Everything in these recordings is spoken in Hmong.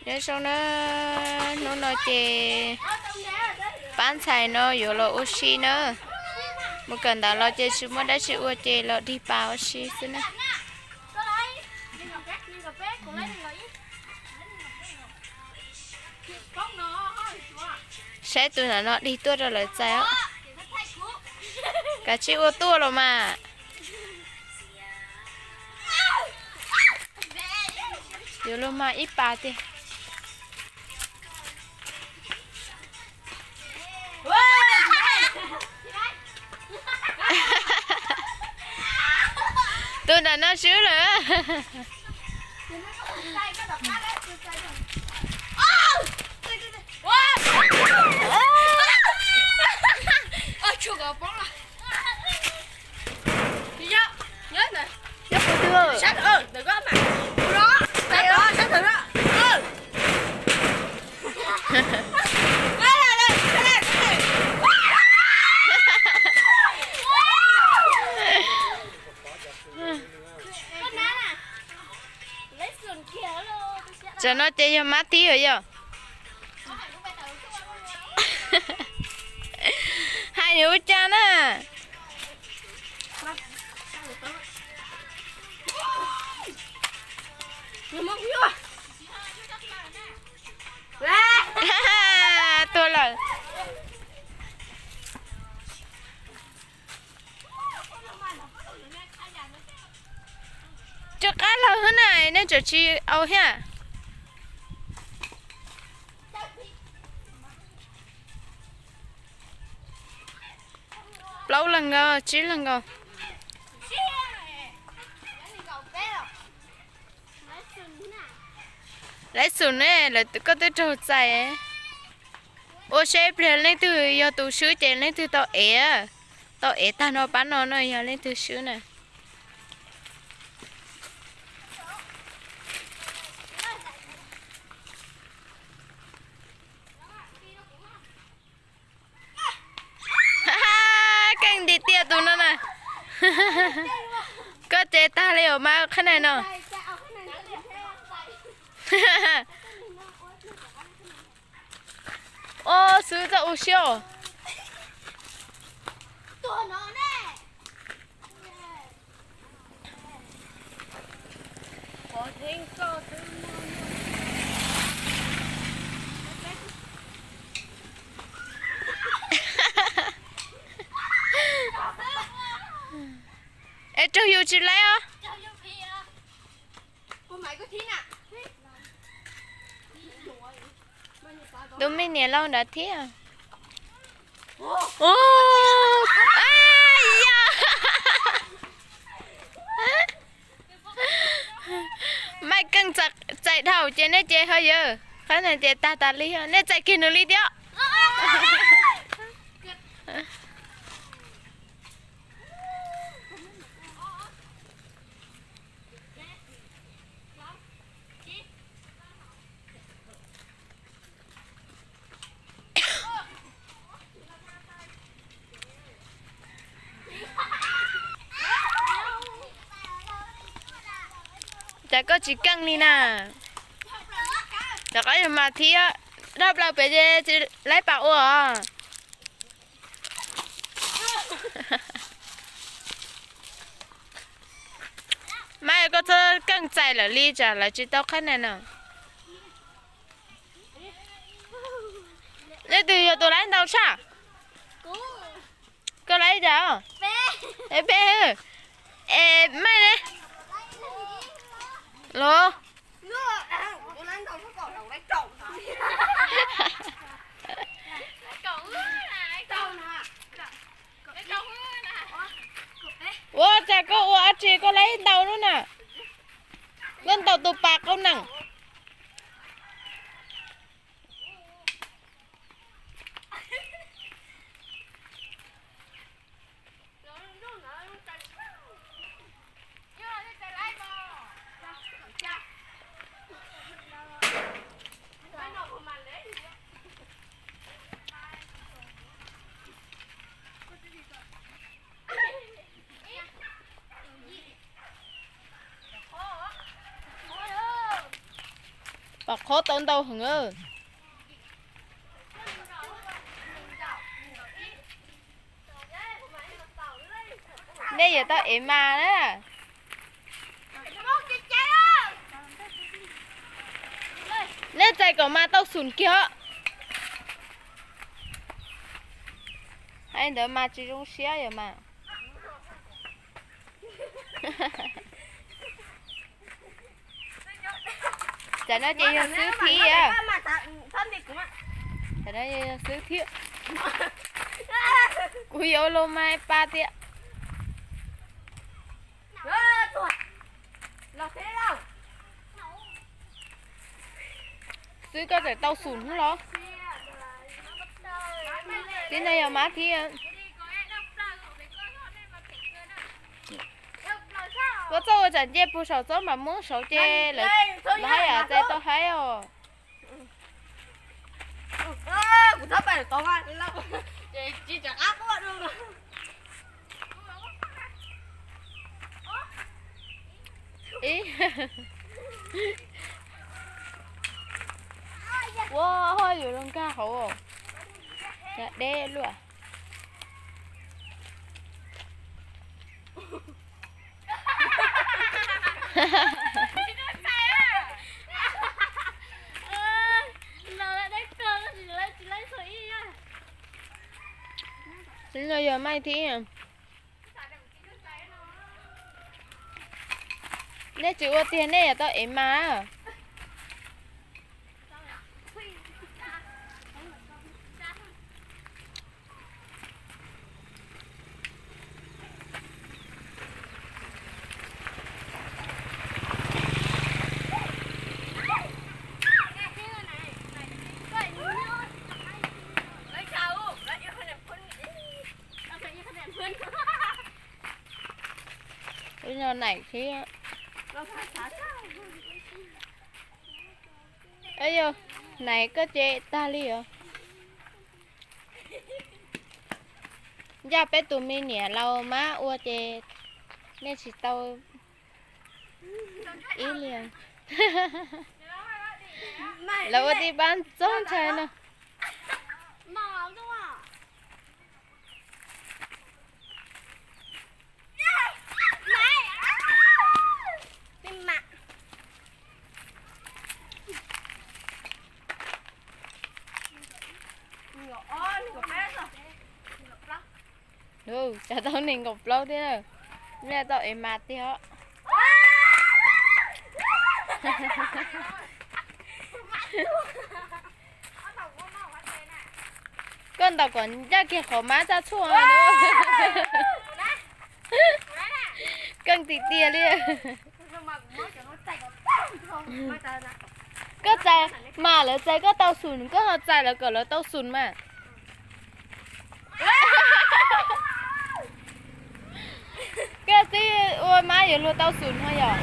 Nyob zoo na, hnub no ces pab ntxhais no yuav los ua si na. Mus kawm ntawv los ces tsis muaj dab tsi ua ces los dig pas ua si xwb na. Saib tus ntawm no dig tuaj rau lawv txais os. Kav tsij ua tuaj los mas. Yuav luag mas ib pas tiag. Tus ntawm no swb lawm. Tam no ces yog mab thib os yog. Hais nws ua cas na. Tuag lawm. Tsw qab lawm hwb na, nej tseem tsis au thiab. Plaub leeg nkaus, tsib leeg nkaus. Lawv xum ne, lawv koj twb raug txais. Ua seb pliag leej twg yog tus swb ces leej twg tau ev. Tau ev tag no pab no no yog leej twg swb na. Keej tiag tiag tus no na. Koj ces tag li os mas qhab nais no. Ob, xwb txoj ua siab os. Es raug yus tsis laib os. Tus me niam laus nrad thiab. Maj Keej txais dhau ces nej ces ho yawg qhab na ces tag tas li, nej txais kiag nws li thiab. Cas koj tsis keej li na. Rov qab yog mas thiab, dhau plaws pem ces tsis laib pas ua os. Mas koj txhob keej txais lawm li tsam lawv tsis tau qhab na no. Leej twg yog tus laib ntau tshaj? Koj laib cas? Peb, es maj ne los. Ua cas koj ua dab tsi koj laib ntau lub na? Koj ntau tus pas qau nees. Qhov tau ntau heev. Nej yuav tau ev mas na. Nej txais kom mas tau xum kiag. Hais ntawd mas tsis zoo siab yog mas. Tam no ces yog xwb thiab. Tam no yog xwb thiab. Kuv yuav ua lus mas pa tias. Xwb koj txawm tau xum hnub los. Tib no yog mab thiab. Koj txhob ua tsam ncej puag saum txob mas muab saud ces lawv hais yam txais tau haib os. Ua ho yuav zoo nkag hauv, deb luaj. Xwb no yog maij thiab. Nej tsis ua tiag nej yuav tau ev mas. Nais thiab. Yog nais koj ces tag li os. Ncaj peb tus me niam laus mab ua ces nej tsis tau ib li. Lawv ua tib pab txob ntshai no. Tsam tau nees nkaum plaub thiab, nej tau ev mas tiag. Koj ntaus kom ncaj kiag qhov mab txaj tshuaj. Keej tiag tiag li. Koj txais mas lawv txais koj tau xum, koj ho txais lawv kom lawv tau xum mas. Koj twb ua mab yuav luag tau xum no yom.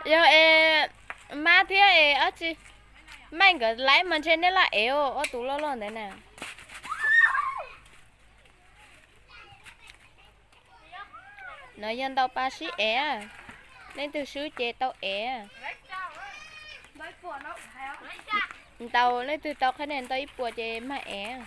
Yog es mab thiab es ob tsi, Meej nkawd laib mas ntshe nej laj ev ob tug loj loj ntawd na. No yog ntaus pa sib ev, leej twg swb ces tau ev. Ntaus leej twg tau qhab ntau ib puas ces mag ev.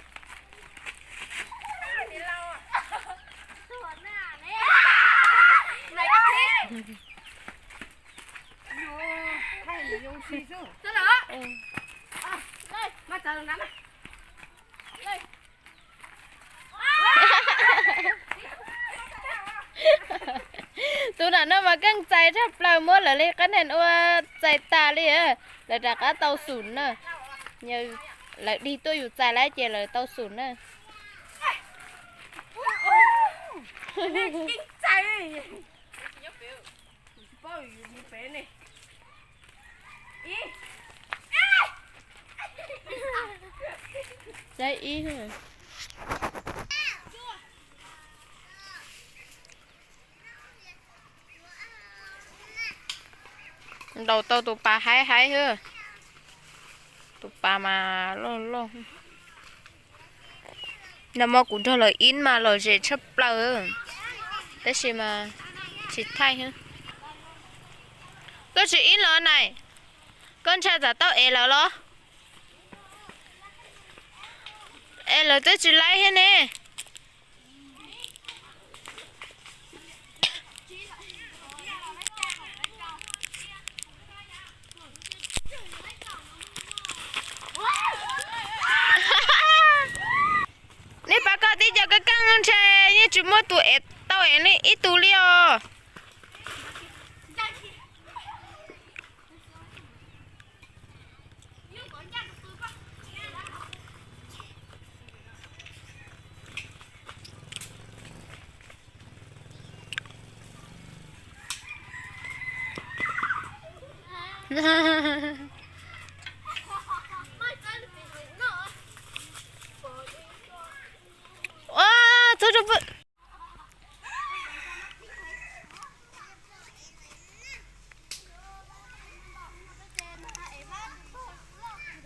Tus nam no mas keej txais tshaj plaws, muab lawv li qab neeg ua txais tas li, lawv rov qab tau xum na. Lawv dig tuaj yus txais lawm ces lawv tau xum na. Txais ib. Ntaus tau tus pas haib haib xwb. Tus pas mas loj loj. Nag hmo kuv nrog lawv ib mas lom zem tshaj plaws, tab sis mas tsis thaij. Koj tsis ib los na, koj ntshai tsam tau ev lawv los? Es lawv twb tsis laib thiab ne. Nej pab koj tib co kab kaj ntshai yeej tsis muaj tus ev tau ev ib tug li os.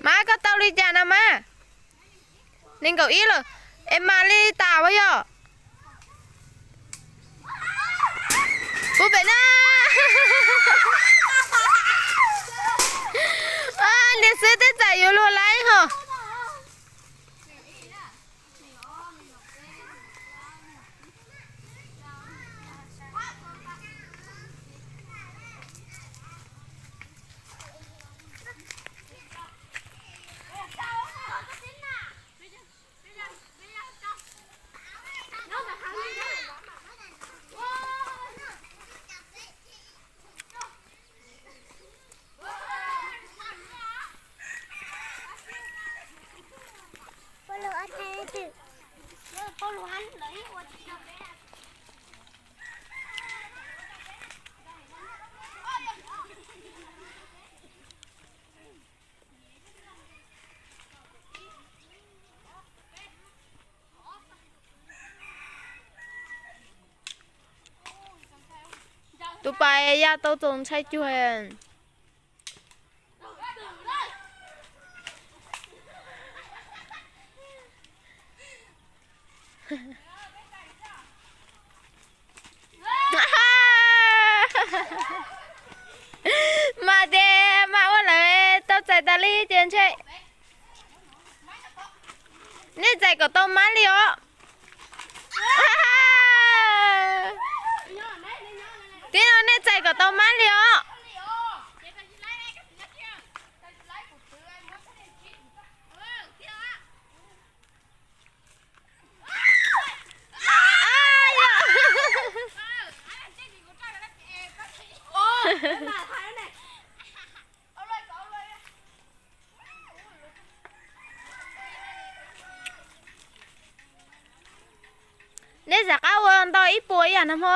Mas koj tau li cas no mas? Nees nkaum ib lawm, es mam li tas ua yog. Puv pem na. Niam xwb tej txam yuav luag laib ho. Tus pas ya tau txaus ntshai cuag. Mas ces mas ua lawv tau txais tas li ces ntshe nej txais kom tau mab li os. Tib no nej txais kom tau mab li os. Nej rov qab ua ntau ib puas ib yam no hmo.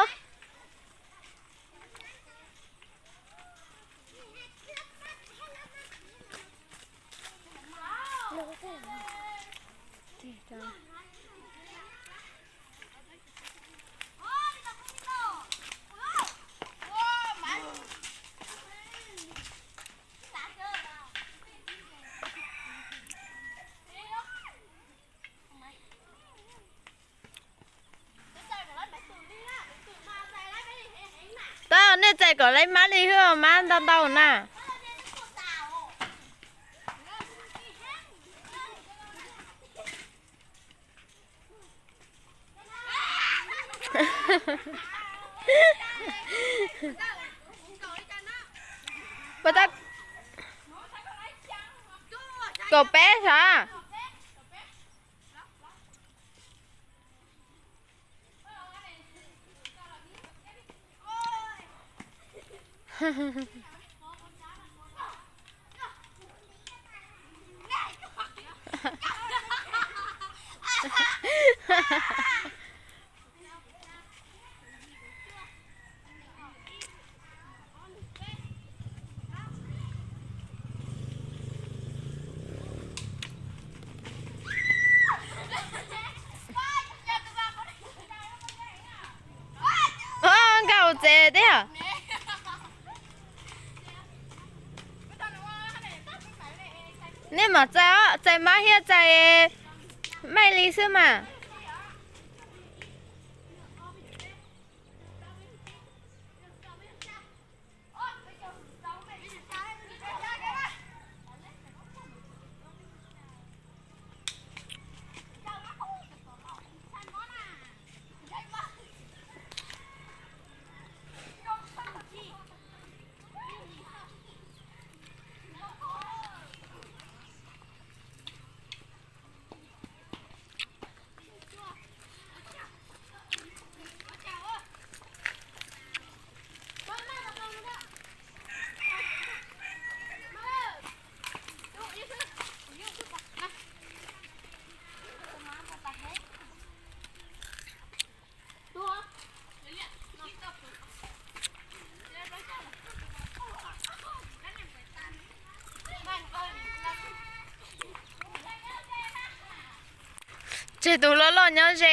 Tau, nej txais kom laib mab li hwb, mab ntau ntau na. Kaum peb sav. Nkag hauv tsev thiab. Nej mam txais os, txais mab thiab txais maij li xwb mas. Tseg tus loj loj nyob ze.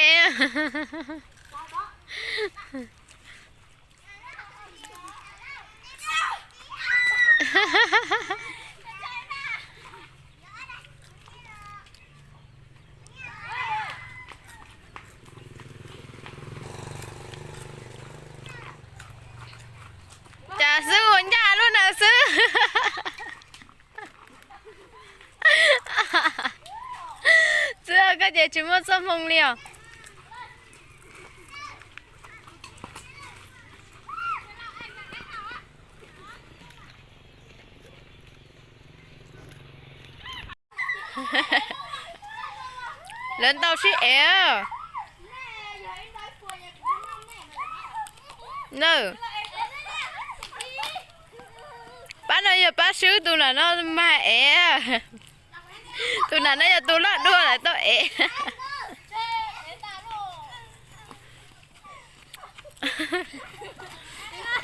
Cas xwb ua ncaj lub ntawd xwb. Txwv, koj ces tsis muaj txoj hmoo li os. Lawv ntau sib ev. Nawb, pab no yog pab swb, tus nram no mag ev. Tus nram no yog tus loj dua lawm tau ev.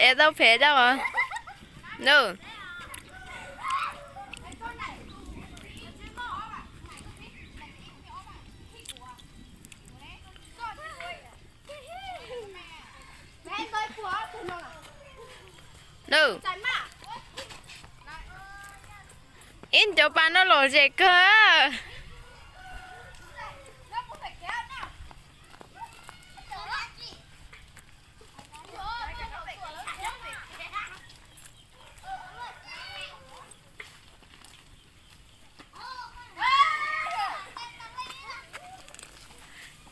Ev tau phem dab os. Nawb. Nawb. Ib cov pas no lom zem kawg.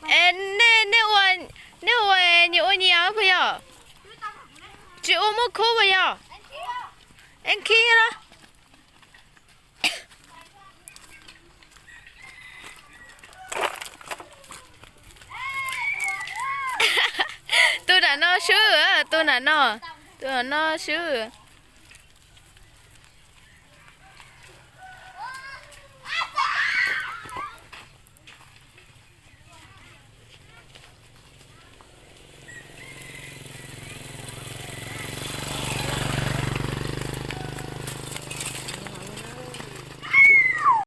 Es nej, nej ua, nej ua nyias ua nyias puas yog? Tsis ua muaj khub puas yog? Es khib los. Tus nram no swb, tus nram no, tus nram no swb.